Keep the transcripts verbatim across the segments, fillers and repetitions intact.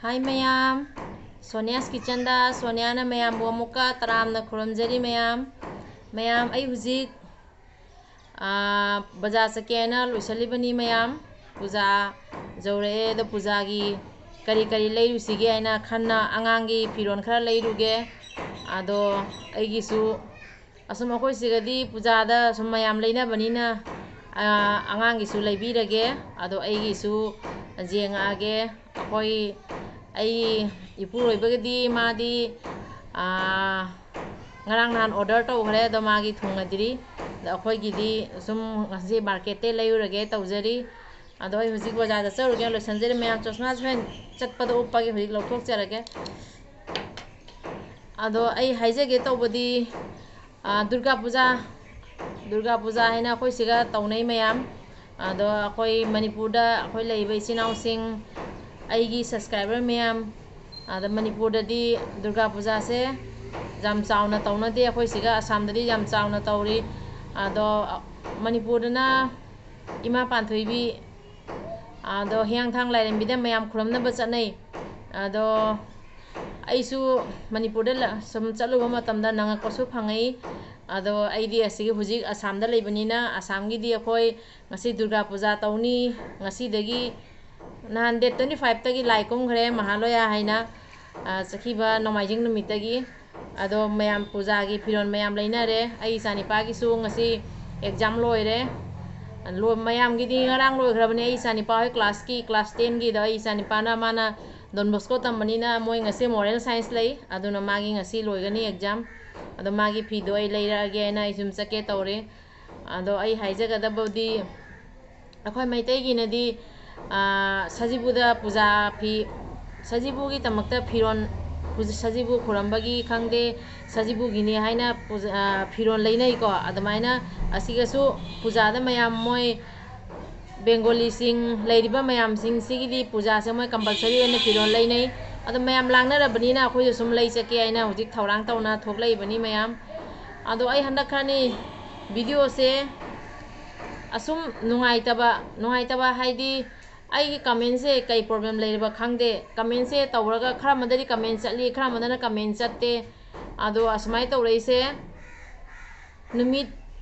ꯍꯥꯏ ꯃꯌꯥꯝ, Sonia's Kitchenꯗ ꯁꯣꯅꯤꯌꯥꯅ ꯃꯌꯥꯝꯕꯨ ꯑꯃꯨꯛꯀ ꯇꯔꯥꯝꯅ ꯈꯨꯔꯨꯝꯖꯔꯤ ꯃꯌꯥꯝ꯫ ꯃꯌꯥꯝ, ꯑꯩ ꯍꯧꯖꯤꯛ, ꯑꯥ, ꯕꯖꯥꯔ ꯆꯠꯀꯦ ꯍꯥꯏꯅ ꯂꯣꯏꯁꯤꯜꯂꯤꯕꯅꯤ ꯃꯌꯥꯝ꯫ ꯄꯨꯖꯥ ꯌꯧꯔꯛꯑꯦ, ꯑꯗꯣ ꯄꯨꯖꯥꯒꯤ ꯀꯔꯤ ꯀꯔꯤ ꯂꯩꯔꯨꯁꯤꯒꯦ ꯍꯥꯏꯅ ꯈꯟꯅ ꯑꯉꯥꯡꯒꯤ ꯐꯤꯔꯣꯜ ꯈꯔ ꯂꯩꯔꯨꯒꯦ꯫ ꯑꯗꯣ ꯑꯩꯒꯤꯁꯨ ꯑꯁꯨꯝ ꯑꯩꯈꯣꯏ ꯁꯤꯒꯗꯤ ꯄꯨꯖꯥꯗ ꯁꯨꯝ ꯃꯌꯥꯝ ꯂꯩꯅꯕꯅꯤꯅ, ꯑꯥ, ꯑꯉꯥꯡꯒꯤꯁꯨ ꯂꯩꯕꯤꯔꯒꯦ꯫ ꯑꯗꯣ ꯑꯩꯒꯤꯁꯨ ꯌꯦꯡꯉꯛꯑꯒꯦ꯫ ꯑꯩꯈꯣꯏ, ꯑꯩ ꯏꯄꯨꯔꯣꯏꯕꯒꯤꯗꯤ ꯃꯥꯗꯤ, ꯑꯥ, ꯉꯔꯥꯡ ꯅꯍꯥꯟ order ꯇꯧꯈ꯭ꯔꯦ, ꯑꯗꯣ ꯃꯥꯒꯤ ꯊꯨꯡꯉꯗ꯭ꯔꯤ꯫ ꯑꯗꯣ ꯑꯩꯈꯣꯏꯒꯤꯗꯤ ꯁꯨꯝ ꯉꯁꯤ marketꯇꯩ ꯂꯩꯔꯨꯔꯒꯦ ꯇꯧꯖꯔꯤ꯫ ꯑꯗꯣ ꯑꯩ ꯍꯧꯖꯤꯛ ꯕꯖꯥꯔꯗ ꯆꯠꯂꯨꯔꯒꯦ, ꯂꯣꯏꯁꯟꯖꯔꯤ ꯃꯌꯥꯝ꯫ ꯆꯣꯁꯃꯥꯁ ꯍꯣꯔꯦꯟ ꯆꯠꯄꯗ ꯎꯞꯄꯒꯤ ꯍꯧꯖꯤꯛ ꯂꯧꯊꯣꯛꯆꯔꯒꯦ꯫ ꯑꯗꯣ ꯑꯩ ꯍꯥꯏꯖꯒꯦ ꯇꯧꯕꯗꯤ, ꯑꯥ, ꯗꯨꯔꯒꯥ ꯄꯨꯖꯥ, ꯗꯨꯔꯒꯥ ꯄꯨꯖꯥ ꯍꯥꯏꯅ ꯑꯩꯈꯣꯏ ꯁꯤꯒ ꯇꯧꯅꯩ ꯃꯌꯥꯝ꯫ ꯑꯗꯣ ꯑꯩꯈꯣꯏ ꯃꯅꯤꯄꯨꯔꯗ ꯑꯩꯈꯣꯏ ꯂꯩꯔꯤꯕ ꯏꯆꯤꯟ ꯏꯅꯥꯎꯁꯤꯡ, ꯑꯩꯒꯤ subscriber ꯃꯌꯥꯝ, ꯑꯗ ꯃꯅꯤꯄꯨꯔꯗꯗꯤ ꯗꯨꯔꯒꯥ ꯄꯨꯖꯥꯁꯦ ꯌꯥꯝ ꯆꯥꯎꯅ ꯇꯧꯅꯗꯦ꯫ ꯑꯩꯈꯣꯏ ꯁꯤꯒ ꯑꯁꯥꯝꯗꯗꯤ ꯌꯥꯝ ꯆꯥꯎꯅ ꯇꯧꯔꯤ꯫ ꯑꯗꯣ ꯃꯅꯤꯄꯨꯔꯗꯅ ꯏꯃꯥ ꯄꯥꯟꯊꯣꯏꯕꯤ, ꯑꯗꯣ ꯍꯤꯌꯥꯡꯊꯥꯡ ꯂꯥꯏꯔꯦꯝꯕꯤꯗ ꯃꯌꯥꯝ ꯈꯨꯔꯨꯝꯅꯕ ꯆꯠꯅꯩ꯫ ꯑꯗꯣ ꯑꯩꯁꯨ ꯃꯅꯤꯄꯨꯔꯗ ꯂ-, ꯁꯨꯝ ꯆꯠꯂꯨꯕ ꯃꯇꯝꯗ ꯅꯪꯉꯛꯄꯁꯨ ꯐꯪꯉꯛꯏ꯫ ꯑꯗꯣ ꯑꯩꯗꯤ ꯑꯁꯤꯒꯤ ꯍꯧꯖꯤꯛ ꯑꯁꯥꯝꯗ ꯂꯩꯕꯅꯤꯅ, ꯑꯁꯥꯝꯒꯤꯗꯤ ꯑꯩꯈꯣꯏ ꯉꯁꯤ ꯗꯨꯔꯒꯥ ꯄꯨꯖꯥ ꯇꯧꯅꯤ꯫ ꯉꯁꯤꯗꯒꯤ, ꯅꯍꯥꯟ date twenty fiveꯇꯒꯤ ꯂꯥꯏ ꯀꯨꯝꯈ꯭ꯔꯦ, ꯃꯍꯥꯂꯣꯌꯥ ꯍꯥꯏꯅ, ꯑ, ꯆꯠꯈꯤꯕ ꯅꯣꯡꯃꯥꯏꯖꯤꯡ ꯅꯨꯃꯤꯠꯇꯒꯤ꯫ ꯑꯗꯣ ꯃꯌꯥꯝ ꯄꯨꯖꯥꯒꯤ ꯐꯤꯔꯣꯜ ꯃꯌꯥꯝ ꯂꯩꯅꯔꯦ꯫ ꯑꯩ ꯏꯆꯥꯅꯤꯄꯥꯒꯤꯁꯨ ꯉꯁꯤ exam ꯂꯣꯏꯔꯦ꯫ ꯂꯣ-, ꯃꯌꯥꯝꯒꯤꯗꯤ ꯉꯔꯥꯡ ꯂꯣꯏꯈ꯭ꯔꯕꯅꯦ꯫ ꯑꯩ ꯏꯆꯥꯅꯤꯄꯥ ꯍꯣꯏ classꯀꯤ, class tenꯒꯤꯗꯣ ꯑꯩ ꯏꯆꯥꯅꯤꯄꯥꯅ, ꯃꯥꯅ Don Bosco ꯇꯝꯕꯅꯤꯅ ꯃꯣꯏ ꯉꯁꯤ moral science ꯂꯩ꯫ ꯑꯗꯨꯅ ꯃꯥꯒꯤ ꯉꯁꯤ ꯂꯣꯏꯒꯅꯤ exam꯫ ꯑꯗꯣ ꯃꯥꯒꯤ ꯐꯤꯗꯣ ꯑꯩ ꯂꯩꯔꯛꯑꯒꯦ ꯍꯥꯏꯅ ꯑꯩ ꯁꯨꯝ ꯆꯠꯀꯦ ꯇꯧꯔꯦ꯫ ꯑꯗꯣ ꯑꯩ ꯍꯥꯏꯖꯒꯗꯕꯗꯤ, ꯑꯩꯈꯣꯏ ꯃꯩꯇꯩꯒꯤꯅꯗꯤ, ꯑꯥ, ꯁꯖꯤꯕꯨꯗ ꯄꯨꯖꯥ ꯐꯤ, ꯁꯖꯤꯕꯨꯒꯤꯗꯃꯛꯇ ꯐꯤꯔꯣꯜ, ꯄꯨꯖ-, ꯁꯖꯤꯕꯨ ꯈꯨꯔꯝꯕꯒꯤ ꯈꯪꯗꯦ, ꯁꯖꯤꯕꯨꯒꯤꯅꯤ ꯍꯥꯏꯅ ꯄꯨꯖ-, ꯑꯥ, ꯐꯤꯔꯣꯜ ꯂꯩꯅꯩꯀꯣ꯫ ꯑꯗꯨꯃꯥꯏꯅ ꯑꯁꯤꯒꯁꯨ ꯄꯨꯖꯥꯗ ꯃꯌꯥꯝ ꯃꯣꯏ ꯕꯦꯡꯒꯣꯂꯤꯁꯤꯡ ꯂꯩꯔꯤꯕ ꯃꯌꯥꯝꯁꯤꯡꯁꯤꯒꯤꯗꯤ ꯄꯨꯖꯥꯁꯦ ꯃꯣꯏ compulsory ꯑꯣꯏꯅ ꯐꯤꯔꯣꯜ ꯂꯩꯅꯩ꯫ ꯑꯗꯣ ꯃꯌꯥꯝ ꯂꯥꯡꯅꯔꯕꯅꯤꯅ ꯑꯩꯈꯣꯏꯁꯨ ꯁꯨꯝ ꯂꯩ ꯆꯠꯀꯦ ꯍꯥꯏꯅ ꯍꯧꯖꯤꯛ ꯊꯧꯔꯥꯡ ꯇꯧꯅ ꯊꯣꯛꯂꯛꯏꯕꯅꯤ ꯃꯌꯥꯝ꯫ ꯑꯗꯣ ꯑꯩ ꯍꯟꯗꯛ ꯈꯔꯅꯤ videoꯁꯦ ꯑꯁꯨꯝ ꯅꯨꯡꯉꯥꯏꯇꯕ, ꯅꯨꯡꯉꯥꯏꯇꯕ ꯍꯥꯏꯗꯤ ꯑꯩꯒꯤ ꯀꯃꯦꯟꯁꯦ ꯀꯩ ꯄ꯭ꯔꯣꯕ꯭ꯂꯦꯝ ꯂꯩꯔꯕ ꯈꯪꯗꯦ꯫ ꯀꯃꯦꯟꯁꯦ ꯇꯧꯔꯒ ꯈꯔ ꯑꯃꯗꯗꯤ ꯀꯃꯦꯟ ꯆꯠꯂꯤ, ꯈꯔ ꯑꯃꯗꯅ ꯀꯃꯦꯟ ꯆꯠꯇꯦ꯫ ꯑꯗꯣ ꯑꯁꯨꯃꯥꯏꯅ ꯇꯧꯔꯛꯏꯁꯦ ꯅꯨꯃꯤꯠ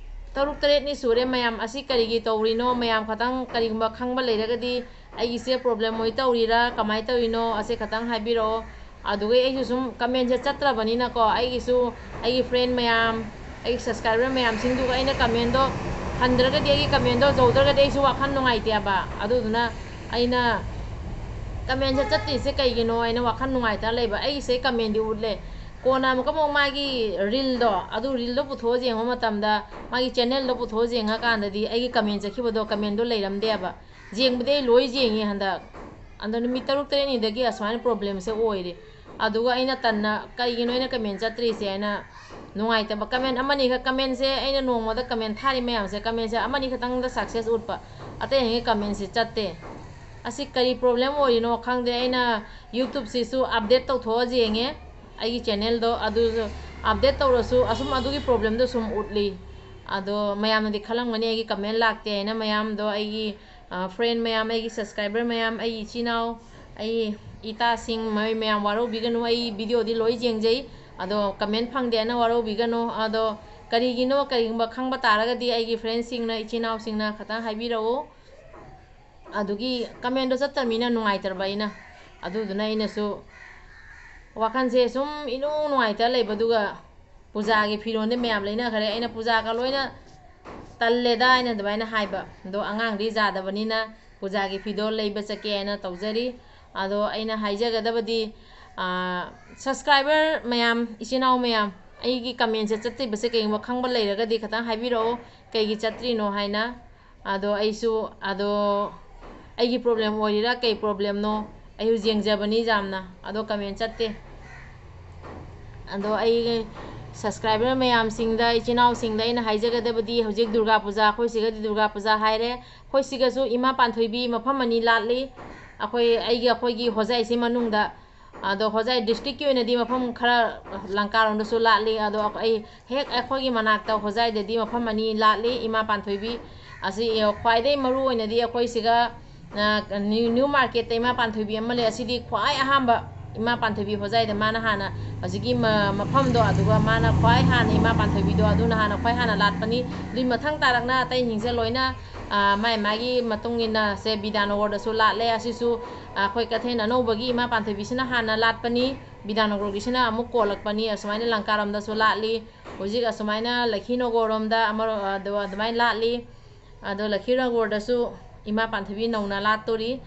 ꯇꯔꯨꯛ ꯇꯔꯦꯠꯅꯤ ꯁꯨꯔꯦ꯫ ꯃꯌꯥꯝ ꯑꯁꯤ ꯀꯔꯤꯒꯤ ꯇꯧꯔꯤꯅꯣ? ꯃꯌꯥꯝ ꯈꯇꯪ ꯀꯔꯤꯒꯨꯝꯕ ꯈꯪꯕ ꯂꯩꯔꯒꯗꯤ ꯑꯩꯒꯤꯁꯦ ꯄ꯭ꯔꯣꯕ꯭ꯂꯦꯝ ꯑꯣꯏ ꯇꯧꯔꯤꯔꯥ, ꯀꯃꯥꯏꯅ ꯇꯧꯔꯤꯅꯣ, ꯑꯁꯦ ꯈꯇꯪ ꯍꯥꯏꯕꯤꯔꯛꯑꯣ꯫ ꯑꯗꯨꯒ ꯑꯩꯁꯨ ꯁꯨꯝ ꯀꯃꯦꯟꯁꯦ ꯆꯠꯇ꯭ꯔꯕꯅꯤꯅꯀꯣ, ꯑꯩꯒꯤꯁꯨ ꯑꯩꯒꯤ ꯐ꯭ꯔꯦꯟ ꯃꯌꯥꯝ, ꯑꯩꯒꯤ ꯁꯕꯁꯀ꯭ꯔꯥꯏꯕꯔ ꯃꯌꯥꯝꯁꯤꯡꯗꯨꯒ ꯑꯩꯅ ꯀꯃꯦꯟꯗꯣ ꯍꯟꯗ꯭ꯔꯒꯗꯤ, ꯑꯩꯒꯤ ꯀꯃꯦꯟꯗꯣ ꯌꯧꯗ꯭ꯔꯒꯗꯤ ꯑꯩꯁꯨ ꯋꯥꯈꯜ ꯅꯨꯡꯉꯥꯏꯇꯦꯕ꯫ ꯑꯗꯨꯗꯨꯅ ꯑꯩꯅ ꯀꯃꯦꯟꯁꯦ ꯆꯠꯇ꯭ꯔꯤꯁꯦ ꯀꯩꯒꯤꯅꯣ ꯍꯥꯏꯅ ꯋꯥꯈꯜ ꯅꯨꯡꯉꯥꯏꯇꯅ ꯂꯩꯕ꯫ ꯑꯩꯒꯤꯁꯦ ꯀꯃꯦꯟꯗꯤ ꯎꯠꯂꯦ꯫ ꯀꯣꯟꯅ ꯑꯃꯨꯛꯀ ꯑꯃꯨꯛ ꯃꯥꯒꯤ ꯔꯤꯜꯗꯣ, ꯑꯗꯨ ꯔꯤꯜꯗꯣ ꯄꯨꯊꯣꯛꯑ ꯌꯦꯡꯕ ꯃꯇꯝꯗ ꯃꯥꯒꯤ ꯆꯦꯅꯦꯜꯗꯣ ꯄꯨꯊꯣꯛꯑ ꯌꯦꯡꯉꯀꯥꯟꯗꯗꯤ ꯑꯩꯒꯤ ꯀꯃꯦꯟ ꯆꯠꯈꯤꯕꯗꯣ, ꯀꯃꯦꯟꯗꯣ ꯂꯩꯔꯝꯗꯦꯕ꯫ ꯌꯦꯡꯕꯗꯤ ꯑꯩ ꯂꯣꯏ ꯌꯦꯡꯉꯤ ꯍꯟꯗꯛ꯫ ꯑꯗꯣ ꯅꯨꯃꯤꯠ ꯇꯔꯨꯛ ꯇꯔꯦꯠꯅꯤꯗꯒꯤ ꯑꯁꯨꯃꯥꯏꯅ ꯄ꯭ꯔꯣꯕ꯭ꯂꯦꯝꯁꯦ ꯑꯣꯏꯔꯦ꯫ ꯑꯗꯨꯒ ꯑꯩꯅ ꯇꯟꯅ ꯀꯩꯒꯤꯅꯣ ꯑꯩꯅ ꯀꯃꯦꯟ ꯆꯠꯇ꯭ꯔꯤꯁꯦ ꯍꯥꯏꯅ ꯅꯨꯡꯉꯥꯏꯇꯕ꯫ ꯀꯃꯦꯟ ꯑꯃꯅꯤꯈꯛ, ꯀꯃꯦꯟꯁꯦ ꯑꯩꯅ ꯅꯣꯡꯃꯗ ꯀꯃꯦꯟ ꯊꯥꯔꯤ ꯃꯌꯥꯝꯁꯦ, ꯀꯃꯦꯟꯁꯦ ꯑꯃꯅꯤ ꯈꯛꯇꯪꯗ ꯁꯛꯁꯦꯁ ꯎꯠꯄ, ꯑꯇꯩ ꯍꯦꯟꯒꯩ ꯀꯃꯦꯟꯁꯦ ꯆꯠꯇꯦ꯫ ꯑꯁꯤ ꯀꯔꯤ ꯄ꯭ꯔꯣꯕ꯭ꯂꯦꯝ ꯑꯣꯏꯔꯤꯅꯣ ꯈꯪꯗꯦ꯫ ꯑꯩꯅ ꯌꯨꯇ꯭ꯌꯨꯕꯁꯤꯁꯨ ꯑꯞꯗꯦꯠ ꯇꯧꯊꯣꯛꯑ ꯌꯦꯡꯉꯦ, ꯑꯩꯒꯤ ꯆꯦꯅꯦꯜꯗꯣ, ꯑꯗꯨꯁꯨ ꯑꯞꯗꯦꯠ ꯇꯧꯔꯁꯨ ꯑꯁꯨꯝ ꯑꯗꯨꯒꯤ ꯄ꯭ꯔꯣꯕ꯭ꯂꯦꯝꯗꯣ ꯁꯨꯝ ꯎꯠꯂꯤ꯫ ꯑꯗꯣ ꯃꯌꯥꯝꯅꯗꯤ ꯈꯜꯂꯝꯒꯅꯤ ꯑꯩꯒꯤ ꯀꯃꯦꯟ ꯂꯥꯛꯇꯦ ꯍꯥꯏꯅ꯫ ꯃꯌꯥꯝꯗꯣ, ꯑꯩꯒꯤ ꯐ꯭ꯔꯦꯟ ꯃꯌꯥꯝ, ꯑꯩꯒꯤ ꯁꯕꯁꯀ꯭ꯔꯥꯏꯕꯔ ꯃꯌꯥꯝ, ꯑꯩꯒꯤ ꯏꯆꯤꯟ ꯏꯅꯥꯎ, ꯑꯩ ꯏꯇꯥꯁꯤꯡ, ꯃꯣꯏ ꯃꯌꯥꯝ ꯋꯥꯔꯧꯕꯤꯒꯅꯨ꯫ ꯑꯩ ꯚꯤꯗꯤꯑꯣꯗꯤ ꯂꯣꯏ ꯌꯦꯡꯖꯩ, ꯑꯗꯣ ꯀꯃꯦꯟ ꯐꯪꯗꯦ ꯍꯥꯏꯅ ꯋꯥꯔꯧꯕꯤꯒꯅꯨ꯫ ꯑꯗꯣ ꯀꯔꯤꯒꯤꯅꯣ, ꯀꯔꯤꯒꯨꯝꯕ ꯈꯪꯕ ꯇꯥꯔꯒꯗꯤ ꯑꯩꯒꯤ ꯐ꯭ꯔꯦꯟꯁꯤꯡꯅ, ꯏꯆꯤꯟ ꯏꯅꯥꯎꯁꯤꯡꯅ ꯈꯇꯪ ꯍꯥꯏꯕꯤꯔꯛꯎ꯫ ꯑꯗꯨꯒꯤ ꯀꯃꯦꯟꯗꯣ ꯆꯠꯇꯕꯅꯤꯅ ꯅꯨꯡꯉꯥꯏꯇ꯭ꯔꯕ ꯑꯩꯅ꯫ ꯑꯗꯨꯗꯨꯅ ꯑꯩꯅꯁꯨ ꯋꯥꯈꯜꯁꯦ ꯁꯨꯝ ꯏꯅꯨꯡ ꯅꯨꯡꯉꯥꯏꯇ ꯂꯩꯕꯗꯨꯒ, ꯄꯨꯖꯥꯒꯤ ꯐꯤꯔꯣꯟꯗꯤ ꯃꯌꯥꯝ ꯂꯩꯅꯈ꯭ꯔꯦ꯫ ꯑꯩꯅ ꯄꯨꯖꯥꯒ ꯂꯣꯏꯅ ꯇꯜꯂꯦꯗ ꯍꯥꯏꯅ ꯑꯗꯨꯃꯥꯏꯅ ꯍꯥꯏꯕ꯫ ꯑꯗꯣ ꯑꯉꯥꯡꯗꯤ ꯌꯥꯗꯕꯅꯤꯅ ꯄꯨꯖꯥꯒꯤ ꯐꯤꯗꯣ ꯂꯩꯕ ꯆꯠꯀꯦ ꯍꯥꯏꯅ ꯇꯧꯖꯔꯤ꯫ ꯑꯗꯣ ꯑꯩꯅ ꯍꯥꯏꯖꯒꯗꯕꯗꯤ, ꯁꯕꯁꯀ꯭ꯔꯥꯏꯕꯔ ꯃꯌꯥꯝ, ꯏꯆꯤꯟ ꯏꯅꯥꯎ ꯃꯌꯥꯝ, ꯑꯩꯒꯤ ꯀꯃꯦꯟꯁꯦ ꯆꯠꯇ꯭ꯔꯤꯕꯁꯦ ꯀꯩꯒꯨꯝꯕ ꯈꯪꯕ ꯂꯩꯔꯒꯗꯤ ꯈꯤꯇꯪ ꯍꯥꯏꯕꯤꯔꯛꯑꯣ, ꯀꯩꯒꯤ ꯆꯠꯇ꯭ꯔꯤꯅꯣ ꯍꯥꯏꯅ꯫ ꯑꯗꯣ ꯑꯩꯁꯨ, ꯑꯗꯣ ꯑꯩꯒꯤ ꯄ꯭ꯔꯣꯕ꯭ꯂꯦꯝ ꯑꯣꯏꯔꯤꯔꯥ ꯀꯩ ꯄ꯭ꯔꯣꯕ꯭ꯂꯦꯝꯅꯣ, ꯑꯩꯁꯨ ꯌꯦꯡꯖꯕꯅꯤ ꯌꯥꯝꯅ, ꯑꯗꯣ ꯀꯃꯦꯟ ꯆꯠꯇꯦ꯫ ꯑꯗꯣ ꯑꯩꯒꯤ ꯁꯕꯁꯀ꯭ꯔꯥꯏꯕꯔ ꯃꯌꯥꯝꯁꯤꯡꯗ, ꯏꯆꯤꯟ ꯏꯅꯥꯎꯁꯤꯡꯗ ꯑꯩꯅ ꯍꯥꯏꯖꯒꯗꯕꯗꯤ, ꯍꯧꯖꯤꯛ ꯗꯨꯔꯒꯥ ꯄꯨꯖꯥ, ꯑꯩꯈꯣꯏ ꯁꯤꯒꯗꯤ ꯗꯨꯔꯒꯥ ꯄꯨꯖꯥ ꯍꯥꯏꯔꯦ, ꯑꯩꯈꯣꯏ ꯁꯤꯒꯁꯨ ꯏꯃꯥ ꯄꯥꯟꯊꯣꯏꯕꯤ ꯃꯐꯝ ꯑꯅꯤ ꯂꯥꯠꯂꯤ꯫ ꯑꯩꯈꯣꯏ, ꯑꯩꯒꯤ, ꯑꯩꯈꯣꯏꯒꯤ ꯍꯣꯖꯥꯏꯁꯤ ꯃꯅꯨꯡꯗ, ꯑꯗꯣ ꯍꯣꯖꯥꯏ ꯗꯤꯁꯇ꯭ꯔꯤꯛꯀꯤ ꯑꯣꯏꯅꯗꯤ ꯃꯐꯝ ꯈꯔ ꯂꯪꯀꯥꯔꯣꯝꯗꯁꯨ ꯂꯥꯠꯂꯤ꯫ ꯑꯗꯣ ꯑꯩ ꯍꯦꯛ ꯑꯩꯈꯣꯏꯒꯤ ꯃꯅꯥꯛꯇ ꯍꯣꯖꯥꯏꯗꯗꯤ ꯃꯐꯝ ꯑꯅꯤ ꯂꯥꯠꯂꯤ, ꯏꯃꯥ ꯄꯥꯟꯊꯣꯏꯕꯤ꯫ ꯑꯁꯤ ꯈ꯭ꯋꯥꯏꯗꯒꯤ ꯃꯔꯨ ꯑꯣꯏꯅꯗꯤ ꯑꯩꯈꯣꯏ ꯁꯤꯒ ꯅ꯭ꯌꯨ ꯅ꯭ꯌꯨ ꯃꯥꯔꯀꯦꯠꯇ ꯏꯃꯥ ꯄꯥꯟꯊꯣꯏꯕꯤ ꯑꯃ ꯂꯩ꯫ ꯑꯁꯤꯗꯤ ꯈ꯭ꯋꯥꯏ ꯑꯍꯥꯟꯕ ꯏꯃꯥ ꯄꯥꯟꯊꯣꯏꯕꯤ ꯍꯣꯖꯥꯏꯗ ꯃꯥꯅ ꯍꯥꯟꯅ ꯍꯧꯖꯤꯛꯀꯤ ꯃ- ꯃꯐꯝꯗꯣ, ꯑꯗꯨꯒ ꯃꯥꯅ ꯈ꯭ꯋꯥꯏ ꯍꯥꯟꯅ ꯏꯃꯥ ꯄꯥꯟꯊꯣꯏꯕꯤꯗꯣ ꯑꯗꯨꯅ ꯍꯥꯟꯅ ꯈ꯭ꯋꯥꯏ ꯍꯥꯟꯅ ꯂꯥꯠꯄꯅꯤ꯫ ꯑꯗꯨꯏ ꯃꯊꯪ ꯇꯥꯔꯛꯅ ꯑꯇꯩꯁꯤꯡꯁꯦ ꯂꯣꯏꯅ ꯑ, ꯃꯥꯏ ꯃꯥꯒꯤ ꯃꯇꯨꯡ ꯏꯟꯅ ꯁꯦ ꯕꯤꯗ꯭ꯌꯥꯅꯒꯔꯗꯁꯨ ꯂꯥꯠꯂꯦ꯫ ꯑꯁꯤꯁꯨ ꯑ, ꯑꯩꯈꯣꯏ ꯀꯩꯊꯦꯜ ꯑꯅꯧꯕꯒꯤ ꯏꯃꯥ ꯄꯥꯟꯊꯣꯏꯕꯤꯁꯤꯅ ꯍꯥꯟꯅ ꯂꯥꯠꯄꯅꯤ꯫ ꯕꯤꯗ꯭ꯌꯥꯅꯒꯔꯒꯤꯁꯤꯅ ꯑꯃꯨꯛ ꯀꯣꯜꯂꯛꯄꯅꯤ꯫ ꯑꯁꯨꯃꯥꯏꯅ ꯂꯪꯀꯥꯔꯣꯝꯗꯁꯨ ꯂꯥꯠꯂꯤ꯫ ꯍꯧꯖꯤꯛ ꯑꯁꯨꯃꯥꯏꯅ ꯂꯛꯈꯤꯅꯒꯔꯔꯣꯝꯗ ꯑꯃꯔꯣ-, ꯑꯗꯨ-, ꯑꯗꯨꯃꯥꯏꯅ ꯂꯥꯠꯂꯤ꯫ ꯑꯗꯣ ꯂꯛꯈꯤꯅꯒꯔꯗꯁꯨ ꯏꯃꯥ ꯄꯥꯟꯊꯣꯏꯕꯤ ꯅꯧꯅ ꯂꯥꯠꯇꯣꯔꯤ꯫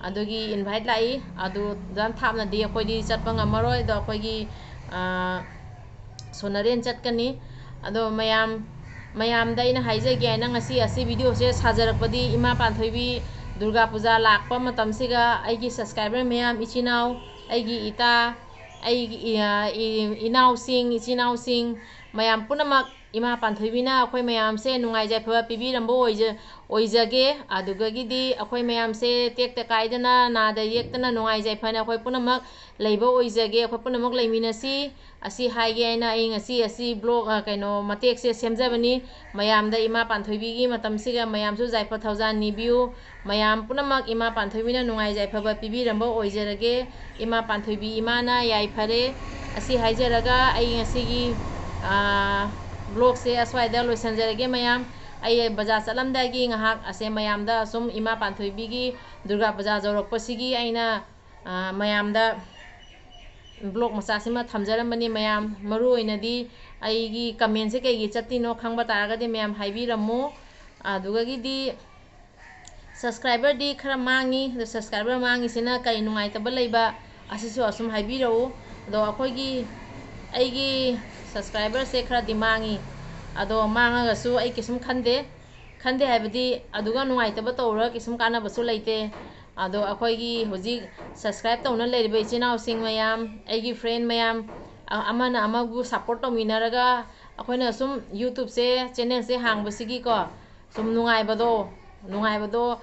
ꯑꯗꯨꯒꯤ invite ꯂꯥꯛꯏ꯫ ꯑꯗꯨ ꯑꯗꯨꯝ ꯊꯥꯞꯅꯗꯤ ꯑꯩꯈꯣꯏꯗꯤ ꯆꯠꯄ ꯉꯝꯃꯔꯣꯏ꯫ ꯑꯗꯣ ꯑꯩꯈꯣꯏꯒꯤ, ꯑ, ꯁꯣꯟꯅꯔꯦꯟ ꯆꯠꯀꯅꯤ꯫ ꯑꯗꯣ ꯃꯌꯥꯝ, ꯃꯌꯥꯝꯗ ꯑꯩꯅ ꯍꯥꯏꯖꯒꯦ ꯍꯥꯏꯅ ꯉꯁꯤ ꯑꯁꯤ videoꯁꯦ ꯁꯥꯖꯔꯛꯄꯗꯤ ꯏꯃꯥ ꯄꯥꯟꯊꯣꯏꯕꯤ ꯗꯨꯔꯒꯥ ꯄꯨꯖꯥ ꯂꯥꯛꯄ ꯃꯇꯝꯁꯤꯒ ꯑꯩꯒꯤ subscriber ꯃꯌꯥꯝ, ꯏꯆꯤꯟ ꯏꯅꯥꯎ, ꯑꯩꯒꯤ ꯏꯇꯥ, ꯑꯩꯒꯤ ꯏ-, ꯏ-, ꯏꯅꯥꯎꯁꯤꯡ, ꯏꯆꯤꯟ ꯏꯅꯥꯎꯁꯤꯡ ꯃꯌꯥꯝ ꯄꯨꯝꯅꯃꯛ ꯏꯃꯥ ꯄꯥꯟꯊꯣꯏꯕꯤꯅ ꯑꯩꯈꯣꯏ ꯃꯌꯥꯝꯁꯦ ꯅꯨꯡꯉꯥꯏ ꯌꯥꯏꯐꯕ ꯄꯤꯕꯤꯔꯝꯕ ꯑꯣꯏꯖ-, ꯑꯣꯏꯖꯒꯦ꯫ ꯑꯗꯨꯗꯒꯤꯗꯤ ꯑꯩꯈꯣꯏ ꯃꯌꯥꯝꯁꯦ ꯇꯦꯛꯇ ꯀꯥꯏꯗꯅ, ꯅꯥꯗ ꯌꯦꯛꯇꯅ, ꯅꯨꯡꯉꯥꯏ ꯌꯥꯏꯐꯅ ꯑꯩꯈꯣꯏ ꯄꯨꯝꯅꯃꯛ ꯂꯩꯕ ꯑꯣꯏꯖꯒꯦ꯫ ꯑꯩꯈꯣꯏ ꯄꯨꯝꯅꯃꯛ ꯂꯩꯃꯤꯟꯅꯁꯤ꯫ ꯑꯁꯤ ꯍꯥꯏꯒꯦ ꯍꯥꯏꯅ ꯑꯩ ꯉꯁꯤ ꯑꯁꯤ vlog, ꯑ, ꯀꯩꯅꯣ, ꯃꯇꯦꯛꯁꯦ ꯁꯦꯝꯖꯕꯅꯤ꯫ ꯃꯌꯥꯝꯗ ꯏꯃꯥ ꯄꯥꯟꯊꯣꯏꯕꯤꯒꯤ ꯃꯇꯝꯁꯤꯒ ꯃꯌꯥꯝꯁꯨ ꯌꯥꯏꯐ ꯊꯧꯖꯥꯜ ꯅꯤꯕꯤꯌꯨ꯫ ꯃꯌꯥꯝ ꯄꯨꯝꯅꯃꯛ ꯏꯃꯥ ꯄꯥꯟꯊꯣꯏꯕꯤꯅ ꯅꯨꯡꯉꯥꯏ ꯌꯥꯏꯐꯕ ꯄꯤꯕꯤꯔꯝꯕ ꯑꯣꯏꯖꯔꯒꯦ꯫ ꯏꯃꯥ ꯄꯥꯟꯊꯣꯏꯕꯤ ꯏꯃꯥꯅ ꯌꯥꯏꯐꯔꯦ꯫ ꯑꯁꯤ ꯍꯥꯏꯖꯔꯒ ꯑꯩ ꯉꯁꯤꯒꯤ, ꯑ, vlogꯁꯦ ꯑꯁ꯭ꯋꯥꯏꯗ ꯂꯣꯏꯁꯤꯟꯖꯔꯒꯦ ꯃꯌꯥꯝ꯫ ꯑꯩ ꯕꯖꯥꯔ ꯆꯠꯂꯝꯗꯥꯏꯒꯤ ꯉꯥꯏꯍꯥꯛ ꯑꯁꯦ ꯃꯌꯥꯝꯗ ꯑꯁꯨꯝ ꯏꯃꯥ ꯄꯥꯟꯊꯣꯏꯕꯤꯒꯤ ꯗꯨꯔꯒꯥ ꯄꯨꯖꯥ ꯌꯧꯔꯛꯄꯁꯤꯒꯤ ꯑꯩꯅ, ꯑ, ꯃꯌꯥꯝꯗ vlog ꯃꯆꯥꯁꯤꯃ ꯊꯝꯖꯔꯝꯕꯅꯤ꯫ ꯃꯌꯥꯝ ꯃꯔꯨ ꯑꯣꯏꯅꯗꯤ ꯑꯩꯒꯤ commentꯁꯦ ꯀꯩꯒꯤ ꯆꯠꯇꯤꯅꯣ ꯈꯪꯕ ꯇꯥꯔꯒꯗꯤ ꯃꯌꯥꯝ ꯍꯥꯏꯕꯤꯔꯝꯃꯨ꯫ ꯑꯗꯨꯗꯒꯤꯗꯤ subscriberꯗꯤ ꯈꯔ ꯃꯥꯡꯉꯤ꯫ ꯑꯗꯣ subscriber ꯃꯥꯡꯉꯤꯁꯤꯅ ꯀꯔꯤ ꯅꯨꯡꯉꯥꯏꯇꯕ ꯂꯩꯕ, ꯑꯁꯤꯁꯨ ꯑꯁꯨꯝ ꯍꯥꯏꯕꯤꯔꯛꯎ꯫ ꯑꯗꯣ ꯑꯩꯈꯣꯏꯒꯤ, ꯑꯩꯒꯤ subscriberꯁꯦ ꯈꯔꯗꯤ ꯃꯥꯡꯉꯤ꯫ ꯑꯗꯣ ꯃꯥꯡꯉꯒꯁꯨ ꯑꯩ ꯀꯩꯁꯨꯝ ꯈꯟꯗꯦ꯫ ꯈꯟꯗꯦ ꯍꯥꯏꯕꯗꯤ ꯑꯗꯨꯒ ꯅꯨꯡꯉꯥꯏꯇꯕ ꯇꯧꯔꯒ ꯀꯩꯁꯨꯝ ꯀꯥꯟꯅꯕꯁꯨ ꯂꯩꯇꯦ꯫ ꯑꯗꯣ ꯑꯩꯈꯣꯏꯒꯤ ꯍꯧꯖꯤꯛ subscribe ꯇꯧꯅ ꯂꯩꯔꯤꯕ ꯏꯆꯤꯟ ꯏꯅꯥꯎꯁꯤꯡ ꯃꯌꯥꯝ, ꯑꯩꯒꯤ friend ꯃꯌꯥꯝ, ꯑ-, ꯑꯃꯅ ꯑꯃꯕꯨ support ꯇꯧꯃꯤꯟꯅꯔꯒ ꯑꯩꯈꯣꯏꯅ ꯁꯨꯝ YouTubeꯁꯦ, channelꯁꯦ ꯍꯥꯡꯕꯁꯤꯒꯤꯀꯣ, ꯁꯨꯝ ꯅꯨꯡꯉꯥꯏꯕꯗꯣ, ꯅꯨꯡꯉꯥꯏꯕꯗꯣ,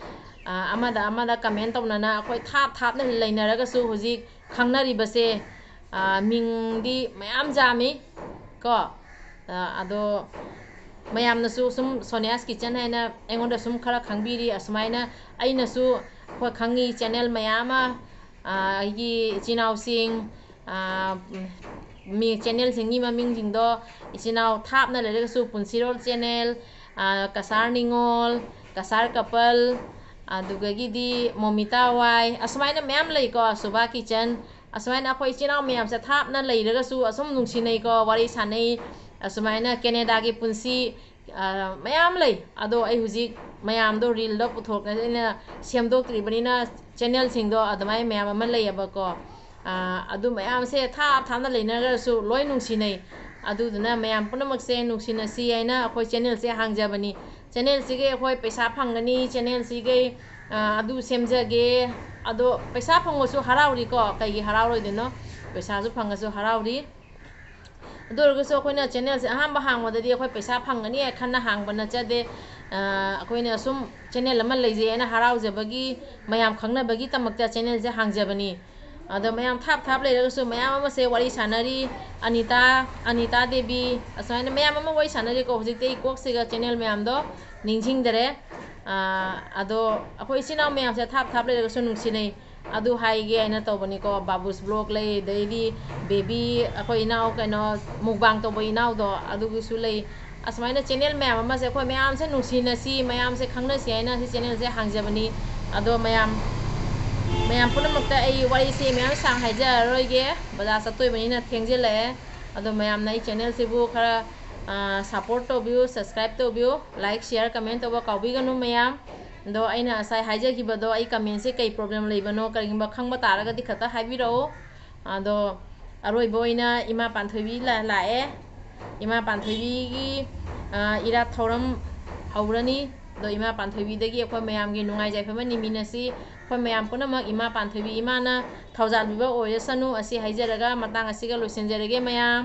ꯑ, ꯑꯃꯗ ꯑꯃꯗ comment ꯇꯧꯅꯅ ꯑꯩꯈꯣꯏ ꯊꯥꯞ ꯊꯥꯞꯅ ꯂꯩꯅꯔꯒꯁꯨ ꯍꯧꯖꯤꯛ ꯈꯪꯅꯔꯤꯕꯁꯦ, ꯑ, ꯃꯤꯡꯗꯤ ꯃꯌꯥꯝ ꯌꯥꯝꯃꯤ ꯀꯣ꯫ ꯑ, ꯑꯗꯣ ꯃꯌꯥꯝꯅꯁꯨ ꯁꯨꯝ Sonia's Kitchen ꯍꯥꯏꯅ ꯑꯩꯉꯣꯟꯗ ꯁꯨꯝ ꯈꯔ ꯈꯪꯕꯤꯔꯤ꯫ ꯑꯁꯨꯃꯥꯏꯅ ꯑꯩꯅꯁꯨ ꯑꯩꯈꯣꯏ ꯈꯪꯉꯤ ꯆꯦꯅꯦꯜ ꯃꯌꯥꯝ ꯑꯃ, ꯑꯩꯒꯤ ꯏꯆꯤꯟ ꯏꯅꯥꯎꯁꯤꯡ, ꯃꯤ ꯆꯦꯅꯦꯜꯁꯤꯡꯒꯤ ꯃꯃꯤꯡꯁꯤꯡꯗꯣ, ꯏꯆꯤꯟ ꯏꯅꯥꯎ ꯊꯥꯞꯅ ꯂꯩꯔꯒꯁꯨ ꯄꯨꯟꯁꯤꯔꯣꯜ ꯆꯦꯅꯦꯜ, ꯀꯁꯥꯔ ꯅꯤꯉꯣꯜ, ꯀꯁꯥꯔ ꯀꯄꯜ, ꯑꯗꯨꯗꯒꯤꯗꯤ ꯃꯣꯃꯤꯇꯥ ꯋꯥꯏ, ꯑꯁꯨꯃꯥꯏꯅ ꯃꯌꯥꯝ ꯂꯩꯀꯣ, ꯁꯨꯚꯥ ꯀꯤꯆꯟ, ꯑꯁꯨꯃꯥꯏꯅ ꯑꯩꯈꯣꯏ ꯏꯆꯤꯟ ꯏꯅꯥꯎ ꯃꯌꯥꯝꯁꯦ ꯊꯥꯞꯅ ꯂꯩꯔꯒꯁꯨ ꯑꯁꯨꯝ ꯅꯨꯡꯁꯤꯅꯩꯀꯣ, ꯋꯥꯔꯤ ꯁꯥꯟꯅꯩ꯫ ꯑꯁꯨꯃꯥꯏꯅ ꯀꯦꯅꯦꯗꯥꯒꯤ ꯄꯨꯟꯁꯤ, ꯃꯌꯥꯝ ꯂꯩ꯫ ꯑꯗꯣ ꯑꯩ ꯍꯧꯖꯤꯛ ꯃꯌꯥꯝꯗꯣ ꯔꯤꯜꯗ ꯄꯨꯊꯣꯛꯅ ꯑꯩꯅ ꯁꯦꯝꯗꯣꯛꯇ꯭ꯔꯤꯕꯅꯤꯅ, ꯆꯦꯅꯦꯜꯁꯤꯡꯗꯣ ꯑꯗꯨꯃꯥꯏꯅ ꯃꯌꯥꯝ ꯑꯃ ꯂꯩꯌꯦꯕꯀꯣ꯫ ꯑꯗꯨ ꯃꯌꯥꯝꯁꯦ ꯊꯥꯞ ꯊꯥꯞꯅ ꯂꯩꯅꯔꯁꯨ ꯂꯣꯏ ꯅꯨꯡꯁꯤꯅꯩ꯫ ꯑꯗꯨꯗꯨꯅ ꯃꯌꯥꯝ ꯄꯨꯝꯅꯃꯛꯁꯦ ꯅꯨꯡꯁꯤꯅꯁꯤ ꯍꯥꯏꯅ ꯑꯩꯈꯣꯏ ꯆꯦꯅꯦꯜꯁꯦ ꯍꯥꯡꯖꯕꯅꯤ꯫ ꯆꯦꯅꯦꯜꯁꯤꯒꯤ ꯑꯩꯈꯣꯏ ꯄꯩꯁꯥ ꯐꯪꯒꯅꯤ, ꯆꯦꯅꯦꯜꯁꯤꯒꯤ ꯑꯗꯨ ꯁꯦꯝꯖꯒꯦ꯫ ꯑꯗꯣ ꯄꯩꯁꯥ ꯐꯪꯕꯁꯨ ꯍꯔꯥꯎꯔꯤꯀꯣ, ꯀꯩꯒꯤ ꯍꯔꯥꯎꯔꯣꯏꯗꯣꯏꯅꯣ? ꯄꯩꯁꯥꯁꯨ ꯐꯪꯉꯁꯨ ꯍꯔꯥꯎꯔꯤ꯫ ꯑꯗꯨ ꯑꯣꯏꯔꯒꯁꯨ ꯑꯩꯈꯣꯏꯅ ꯆꯦꯅꯦꯜꯁꯦ ꯑꯍꯥꯟꯕ ꯍꯥꯡꯕꯗꯗꯤ ꯑꯩꯈꯣꯏ ꯄꯩꯁꯥ ꯐꯪꯒꯅꯤ ꯍꯥꯏꯅ ꯈꯟꯅ ꯍꯥꯡꯕ ꯅꯠꯆꯗꯦ꯫ ꯑꯩꯈꯣꯏꯅ ꯁꯨꯝ ꯆꯦꯅꯦꯜ ꯑꯃ ꯂꯩꯖꯩ ꯍꯥꯏꯅ ꯍꯔꯥꯎꯖꯕꯒꯤ, ꯃꯌꯥꯝ ꯈꯪꯅꯕꯒꯤꯗꯃꯛꯇ ꯆꯦꯅꯦꯜꯁꯦ ꯍꯥꯡꯖꯕꯅꯤ꯫ ꯑꯗꯣ ꯃꯌꯥꯝ ꯊꯥꯞ ꯊꯥꯞ ꯂꯩꯔꯒꯁꯨ ꯃꯌꯥꯝ ꯑꯃꯁꯦ ꯋꯥꯔꯤ ꯁꯥꯟꯅꯔꯤ꯫ ꯑꯅꯤꯇꯥ, ꯑꯅꯤꯇꯥ ꯗꯦꯕꯤ, ꯑꯁꯨꯃꯥꯏꯅ ꯃꯌꯥꯝ ꯑꯃ ꯋꯥꯔꯤ ꯁꯥꯟꯅꯔꯤꯀꯣ꯫ ꯍꯧꯖꯤꯛꯇꯤ ꯑꯩ ꯀꯣꯛꯁꯤꯒ ꯆꯦꯅꯦꯜ ꯃꯌꯥꯝꯗꯣ ꯅꯤꯡꯁꯤꯡꯗꯔꯦ꯫ ꯑꯗꯣ ꯑꯩꯈꯣꯏ ꯏꯆꯤꯟ ꯏꯅꯥꯎ ꯃꯌꯥꯝꯁꯦ ꯊꯥꯞ ꯊꯥꯞ ꯂꯩꯔꯒꯁꯨ ꯅꯨꯡꯁꯤꯅꯩ꯫ ꯑꯗꯨ ꯍꯥꯏꯒꯦ ꯍꯥꯏꯅ ꯇꯧꯕꯅꯤꯀꯣ꯫ ꯕꯥꯕꯨꯁ ꯕ꯭ꯂꯣꯛ ꯂꯩ, ꯑꯗꯩꯗꯤ ꯕꯦꯕꯤ, ꯑꯩꯈꯣꯏ ꯏꯅꯥꯎ ꯀꯩꯅꯣ, ꯃꯨꯛꯕꯥꯡ ꯇꯧꯕ ꯏꯅꯥꯎꯗꯣ, ꯑꯗꯨꯒꯤꯁꯨ ꯂꯩ꯫ ꯑꯁꯨꯃꯥꯏꯅ ꯆꯦꯅꯦꯜ ꯃꯌꯥꯝ ꯑꯃꯁꯦ ꯑꯩꯈꯣꯏ ꯃꯌꯥꯝꯁꯦ ꯅꯨꯡꯁꯤꯅꯁꯤ, ꯃꯌꯥꯝꯁꯦ ꯈꯪꯅꯁꯤ ꯍꯥꯏꯅ ꯁꯤ ꯆꯦꯅꯦꯜꯁꯦ ꯍꯥꯡꯖꯕꯅꯤ꯫ ꯑꯗꯣ ꯃꯌꯥꯝ, ꯃꯌꯥꯝ ꯄꯨꯝꯅꯃꯛꯇ ꯑꯩ ꯋꯥꯔꯤꯁꯦ ꯃꯌꯥꯝ ꯁꯥꯡ ꯍꯥꯏꯖꯔꯔꯣꯏꯒꯦ, ꯕꯖꯥꯔ ꯆꯠꯇꯣꯏꯕꯅꯤꯅ ꯊꯦꯡꯖꯤꯜꯂꯛꯑꯦ꯫ ꯑꯗꯣ ꯃꯌꯥꯝꯅ ꯑꯩ ꯆꯦꯅꯦꯜꯁꯤꯕꯨ ꯈꯔ ꯁꯞꯄꯣꯔꯠ ꯇꯧꯕꯤꯌꯨ, ꯁꯕꯁꯀ꯭ꯔꯥꯏꯕ ꯇꯧꯕꯤꯌꯨ, ꯂꯥꯏꯛ, ꯁꯤꯌꯥꯔ, ꯀꯃꯦꯟ ꯇꯧꯕ ꯀꯥꯎꯕꯤꯒꯅꯨ ꯃꯌꯥꯝ꯫ ꯑꯗꯣ ꯑꯩꯅ ꯉꯁꯥꯏ ꯍꯥꯏꯖꯈꯤꯕꯗꯣ, ꯑꯩ ꯀꯃꯦꯟꯁꯦ ꯀꯩ ꯄ꯭ꯔꯣꯕ꯭ꯂꯦꯝ ꯂꯩꯕꯅꯣ, ꯀꯔꯤꯒꯨꯝꯕ ꯈꯪꯕ ꯇꯥꯔꯒꯗꯤ ꯈꯛꯇ ꯍꯥꯏꯕꯤꯔꯛꯎ꯫ ꯑꯗꯣ ꯑꯔꯣꯏꯕ ꯑꯣꯏꯅ ꯏꯃꯥ ꯄꯥꯟꯊꯣꯏꯕꯤ ꯂꯥꯛꯑꯦ꯫ ꯏꯃꯥ ꯄꯥꯟꯊꯣꯏꯕꯤꯒꯤ ꯏꯔꯥꯠ ꯊꯧꯔꯝ ꯍꯧꯔꯅꯤ꯫ ꯑꯗꯣ ꯏꯃꯥ ꯄꯥꯟꯊꯣꯏꯕꯤꯗꯒꯤ ꯑꯩꯈꯣꯏ ꯃꯌꯥꯝꯒꯤ ꯅꯨꯡꯉꯥꯏ ꯌꯥꯏꯐꯕ ꯅꯤꯃꯤꯟꯅꯁꯤ꯫ ꯑꯩꯈꯣꯏ ꯃꯌꯥꯝ ꯄꯨꯝꯅꯃꯛ ꯏꯃꯥ ꯄꯥꯟꯊꯣꯏꯕꯤ ꯏꯃꯥꯅ ꯊꯧꯖꯥꯜꯕꯤꯕ ꯑꯣꯏꯔꯁꯅꯨ ꯑꯁꯤ ꯍꯥꯏꯖꯔꯒ ꯃꯇꯥꯡ ꯑꯁꯤꯒ ꯂꯣꯏꯁꯤꯟꯖꯔꯒꯦ ꯃꯌꯥꯝ꯫